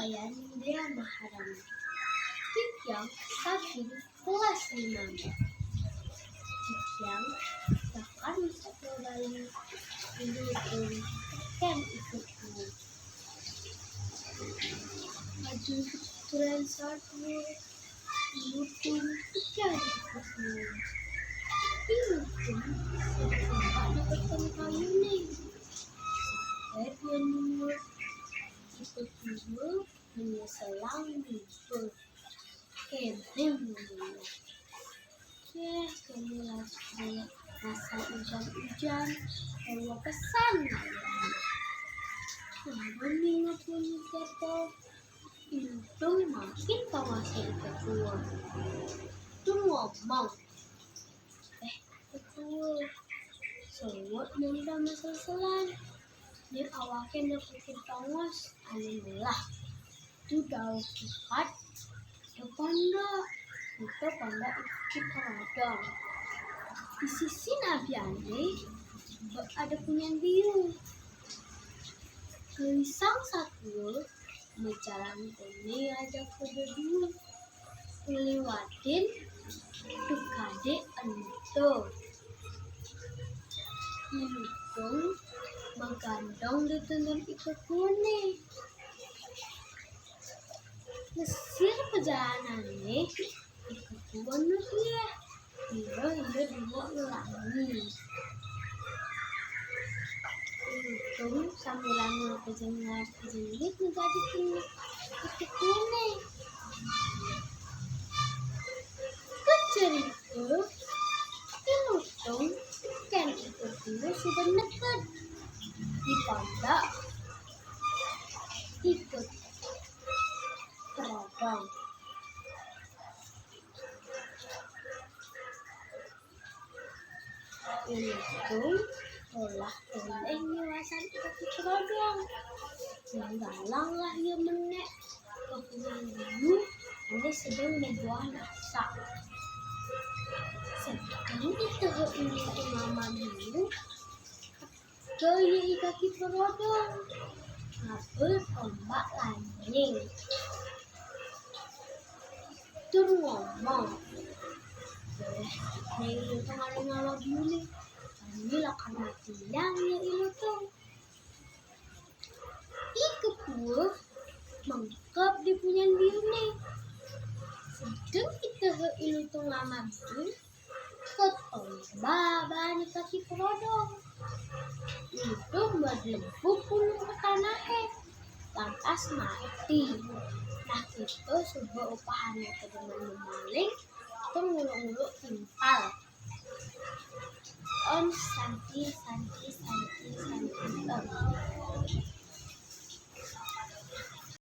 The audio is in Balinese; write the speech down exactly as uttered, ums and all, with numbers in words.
Ayan Dea Maharani. Kikiang saking kelas lima. Kikiang bahkan bisa kembali dulu, kan ikutku. Maju kebetulan satu, ikutin ikan ikutku. Ikutin, ada ketemu kayu nih. Sampai dia nunggu. Ikut dulu, menyeselang minggu. Kemeng dulu. Ya, kami lagi masa hujan-hujan, bawa pesan. Namun ingat bunyi ketok, Intung makin kawasa ikut dulu. Intung ngomong, "Eh, betul. Sewot nenda masal-selan. Ni awakin dapetin tongos, ane melah. Tu daun kikat, depan dak. Kita pandak ikut radang. Di sisi nabi ane, ada punyan biu. Gelisang satu, mejalan kone aja kode dulu. Ngeliwatin tukade ento. Intung magandong dituntun ikut kone. Mesir perjalananne, ikut kone dia. Iya, iya, dua ngelangi. Intung sambilan ngepejengah pejengit menjadi kene. Ikut kone. Kecerita, Intung kan ikut dulu sudah neket. Di pandak ikut kerabang. Intung olah oleh ngewasan ikut kerabang. Yang galang lah ia menek. Kepunyan dulu, ini sedang membuah nasak. Sedang itu ini mama dulu, ke ia ikaki perodong. Ngabel ombak lanying. Tur ngomong, "Boleh, ning itu ngaling ngawak dulu. Kami lah karena tiang ya ilutung." Ikut dulu, mengkep di punyan biune. Sedeng kita he ilutung lama biu, ketomba bani kaki perodong. Itu berlempuk pulung ke tanahe. Lantas mati. Nah, kita coba upahane ke demen maling, itu nguluk-nguluk timpal. Om Santi Santi.